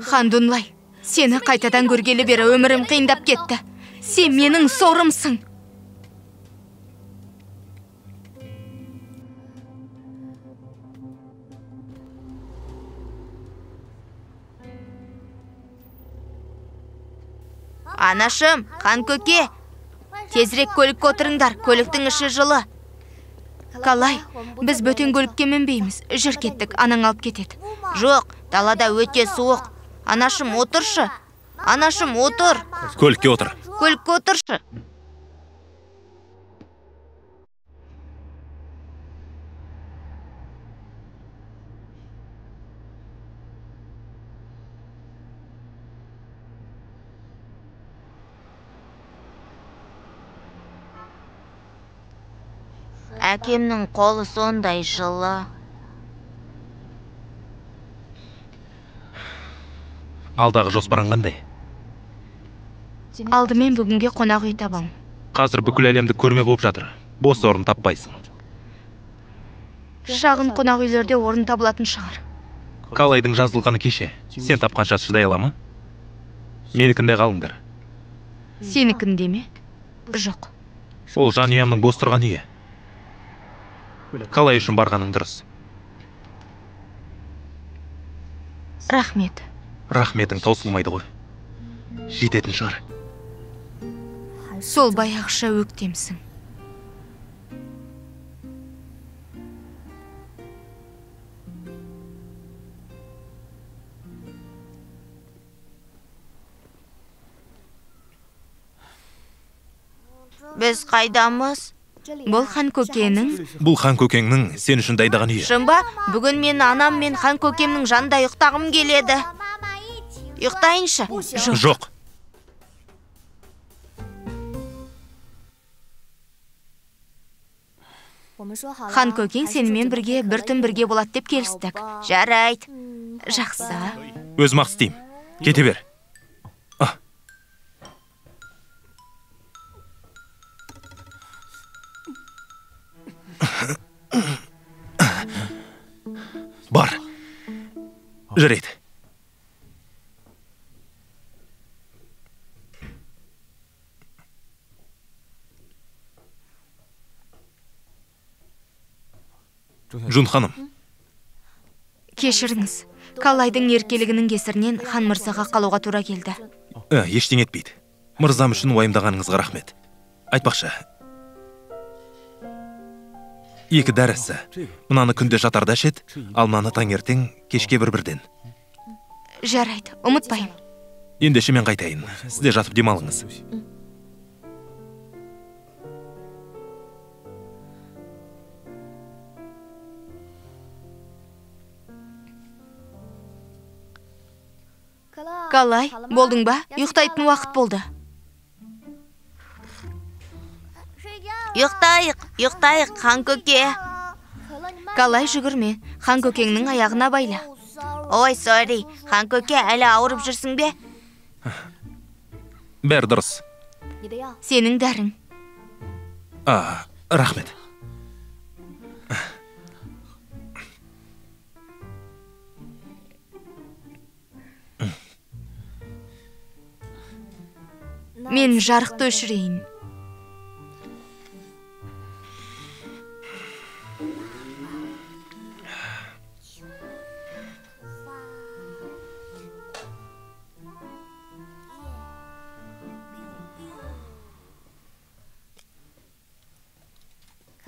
Хан Дунлай, сені қайтадан көргелі бері өмірім қиындап кетті. Сен менің сорымсың. Анашым, хан көке, тезірек көлікке отырыңдар, көліктің іші жылы. Калай, біз бөтен көлікке мінбейміз. Жүр кеттік, анаң алып кетеді. Жоқ, далада өте суық. Анашым, отыршы. Анашым, отыр. Көлікке отыр. Көлікке отыршы. Әкемнің қолы сондай жылы. Алдағы жоспарың қандай? Алдымен бүгінге қонақ үй табам. Қазір бүкіл әлемді көрме болып жатыр. Бос орын таппайсың. Шағын қонақ үйлерде орын табылатын шығар. Калайдың жазылғаны кеше. Сен тапқанша шыдай ала ма? Менікінде қалыңдар. Сенікінде ме? Жоқ. Ол жанұямның бос тұрған үйі. Калай үшін барғаның дұрыс. Рахмет. Рахметің таусылмайды ғой. Жететін шығар. Сол баяғыша өктемсің. Біз қайдамыз? Бұл хан көкенің... Бұл хан көкеңнің сен үшін дайындаған үйі. Шын ба? Бүгін мен анам мен хан көкемнің жанында ұйықтағым келеді. Ұйықтайыншы? Жоқ. Хан көкең сенімен бірге бір түн бірге болады деп келістік. Жарайды. Жақсы. Өзім ақ істеймін. Кете бер. Бар. Жарайды. Жун ханым. Кешіріңіз. Калайдың еркелігінің кесірінен хан мырзаға қалуға тура келді. Ештеңе етпейді. Мырзам үшін уайымдағаныңызға рахмет. Айтпақшы, екі дәрісі. Мынаны күнде жатарда ішеді, ал мынаны таңертең кешке бір-бірден. Жарайды, ұмытпаймын. Ендеше мен қайтайын. Сіз де жатып демалыңыз. Калай, болдың ба? Ұйықтайтын уақыт болды. Ұйықтайық, ұйықтайық, хан көке. Калай, жүгірме, хан көкеңнің аяғына байла. Ой, сори, хан көке, әлі ауырып жүрсің бе? Бәрі дұрыс. Сенің дәрің. Рахмет. Мен жарықты өшірейін.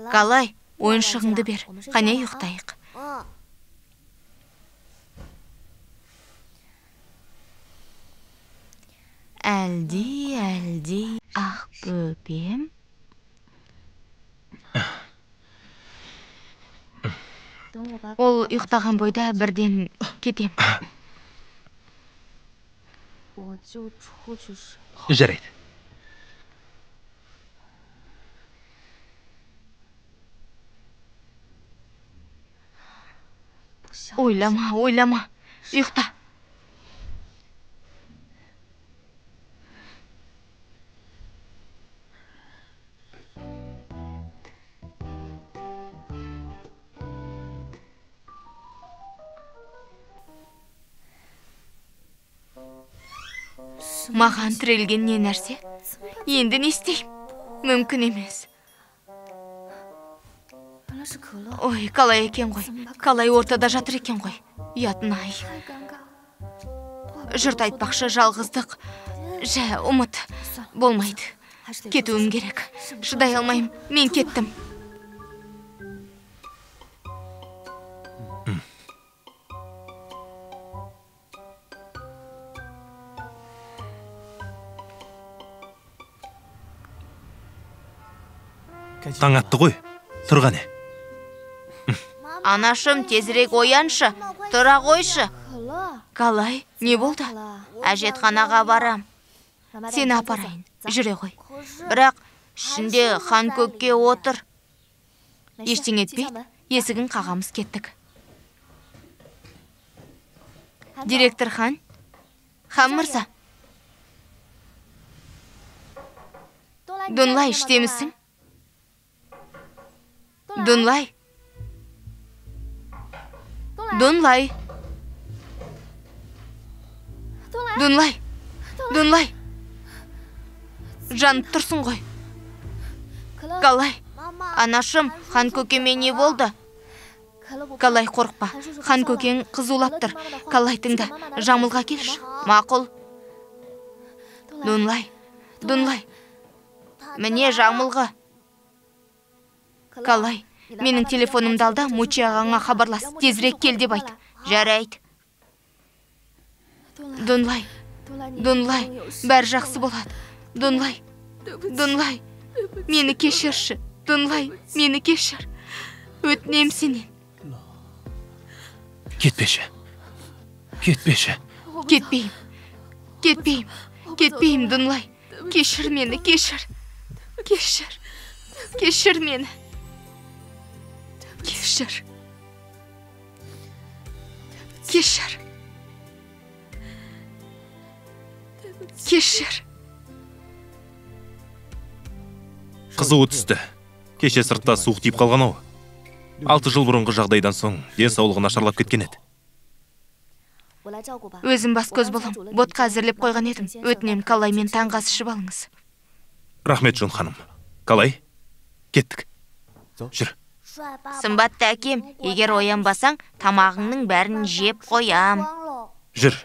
Калай, ойыншығыңды бер. Қане ұйықтайық. Әлди, әлди, ақ бөпем. Ол ұйықтаған бойда бірден кетем. Жарайды. Ойлама, ойлама. Ұйықта. Маған тірелген не нәрсе? Енді не істеймін? Мүмкін емес. Ой, Калай екен ғой. Калай ортада жатыр екен ғой. Ұятын-ай. Жұрт айтпақшы, жалғыздық. Жә, ұмыт. Болмайды. Кетуім керек. Шыдай алмаймын. Мен кеттім. Таң атты ғой. Тұр қане. Анашым, тезірек ояншы. Тұра қойшы. Калай, не болды? Әжетханаға барам. Сені апарайын. Жүре ғой. Бірақ ішінде хан көкке отыр. Ештеңе етпейді. Есігін қағамыз, кеттік. Директор хан? Хан мырза. Дунлай, іштемісің? Дунлай. Дунлай. Дунлай. Дунлай. Жанып тұрсың ғой. Калай. Анашым, хан көкеме не болды? Калай, қорықпа. Хан көкең қызулап тұр. Калай, тыңда. Жамылға келші. Мақұл. Дунлай. Дунлай. Міне жамылғы. Калай, менің телефонымды ал да, Мучи ағаңа хабарлас. Тезірек кел деп айт. Жарайды. Дунлай, Дунлай, бәрі жақсы болады. Дунлай, Дунлай, мені кешірші. Дунлай, мені кешір. Өтінем сенен. Кетпеші. Кетпеші. Кетпеймін. Кетпеймін. Кетпеймін, Дунлай. Кешір мені, кешір. Кешір. Кешір мені. Кешір. Кешір. Кешір. Қызуы түсті. Кеше сыртта суық тиіп қалған ау. 6 жыл бұрынғы жағдайдан соң денсаулығы нашарлап кеткен еді. Өзім бас көз болам. Ботқа әзірлеп қойған едім. Өтінем, Калаймен таңғы ас ішіп алыңыз. Рахмет, Жун ханым. Калай, кеттік. Жүр. Сымбатты әкем, егер оянбасаң, тамағыңның бәрін жеп қоям. Жүр.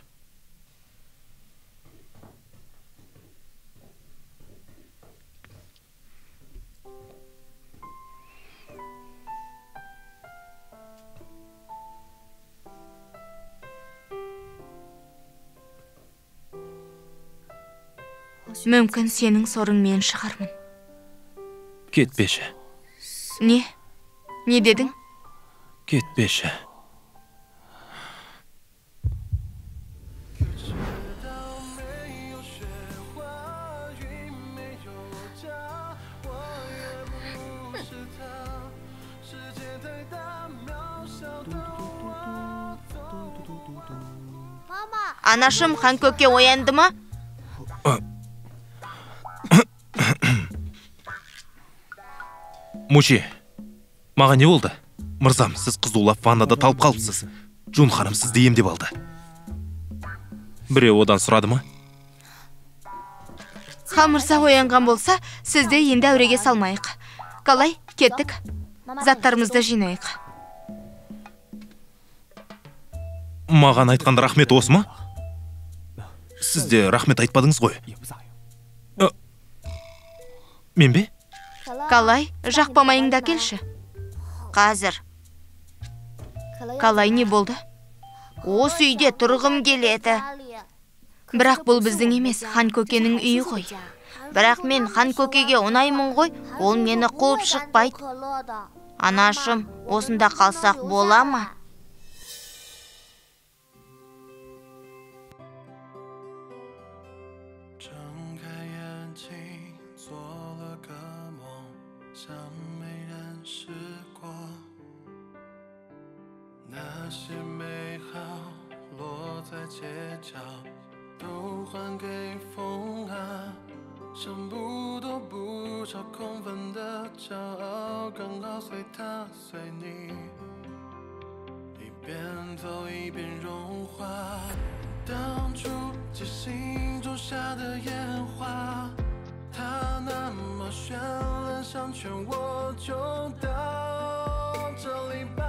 Мүмкін сенің сорыңмен шығармын. Кетпеші. Не? Не дедің? Кетпеші. Анашым, хан көкке оянды ма? Мучи, маған не болды? Мырзам, сіз қызулап ваннада талып қалыпсыз. Джун ханым сізді емдеп алды. Біреу одан сұрады ма? Хан мырза оянған болса, сізді енді әуреге салмайық. Қалай, кеттік. Заттарымызды жинайық. Маған айтқан рахмет осы ма? Сіз де рахмет айтпадыңыз ғой. Мен бе? Калай, жақпа майыңды әкелші. Қазір. Калай, не болды? Осы үйде тұрғым келеді. Бірақ бұл біздің емес, хан көкенің үйі ғой. Бірақ мен хан көкеге ұнаймын ғой, ол мені қуып шықпайды. Анашым, осында қалсақ бола ма? 一边走一边融化。当初即兴种下的烟花，它那么绚烂，想劝我就到这里吧。